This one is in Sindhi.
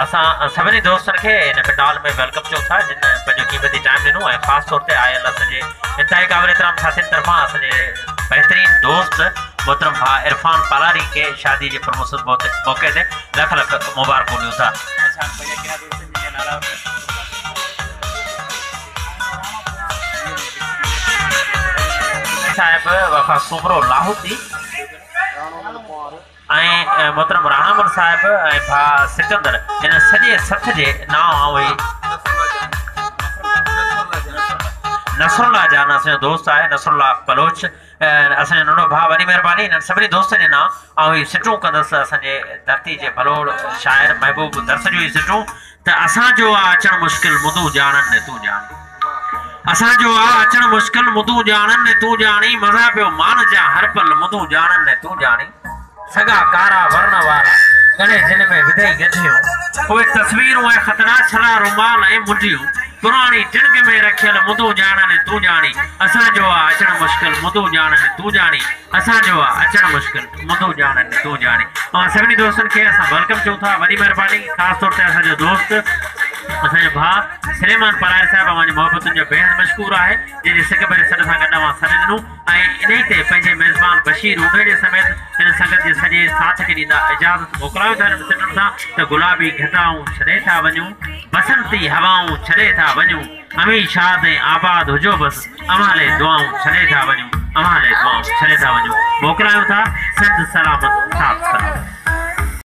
اسان سڀني دوستن کي هن پنڊال ۾ welcome چئون ٿا جن پنهنجو قيمتي ٽائيم ڏنو ۽ خاص طور تي آيل اسان جي انتهائي قابل احترام ساٿين طرفان اسان جي بهترين دوست محترم ڀاء عرفان پالاري کي شادي جي پرمسرت موقعي تي لک لک مبارڪون ڏيون ٿا. صاحب وفا سومرو لاهوتي ۽ محترم راڻا مل صاحب ۽ ڀاء سڪندر ان سڄي سٿ جي نانء آئون هي نصرالله جان اسان جو دوست آهي نصرالله بلوچ اسان جو ننڍو ڀاء وڏي مهرباني انهن سڀني دوستن جي نانء آئون هي سٽون ڪندس اسان جي ڌرتي جي ڀلوڙ شاعر محبوب درس جون هي سٽون ته اسان جو آ اچڻ مشڪل مدون ڄاڻن نه تون ڄاڻين اسان جو آ اچڻ مشڪل مدون ڄاڻن نه تون ڄاڻين مزا پيو ماڻجان هر پل مدون ڄاڻن نه تون ڄاڻين سڳا ڪارا ورڻ وارا ڳڻي جن ۾ وڌئي ڳنڍيون اهي تصويرون ۽ خطڙا ڇلا رومال ۽ منڊيون پراڻي ٽڻگ ۾ رکيل مدون ڄاڻن ۽ تون ڄاڻين اسان جو آ اچڻ مشڪل مدون ڄاڻن ۽ تون ڄاڻين اسان جو آ اچڻ مشڪل مدون ڄاڻن ۽ تون ڄاڻين اوهان سڀني دوستن کي اسان welcome چئون ٿا وڏي مهرباني خاص طور تي اسان جو دوست اسان جو ڀاء سليمان پرائي صاحب اوهان جي محبتن جو بيحد مشڪور آهي جنهن جي سڪ ڀري سڏ سان گڏ اوهان سڏ ڏنو ۽ انهي تي پنهنجي ميزبان بشير اونگهڙي سميت هن سنگت جي سڄي ساٿ کي ڏيندا اجازت موڪلايون ٿا هنن سٽن سان ته گلابي گهٽائون ڇڏي ٿا وڃون بسنتي هوائون ڇڏي ٿا وڃون اوهين شاد ۽ آباد هجو بس اوهان لئي دعائون ڇڏي ٿا وڃون اوهان لئي دعائون ڇڏي ٿا وڃون موڪلايون ٿا سنڌ سلامت ساٿ سلامت.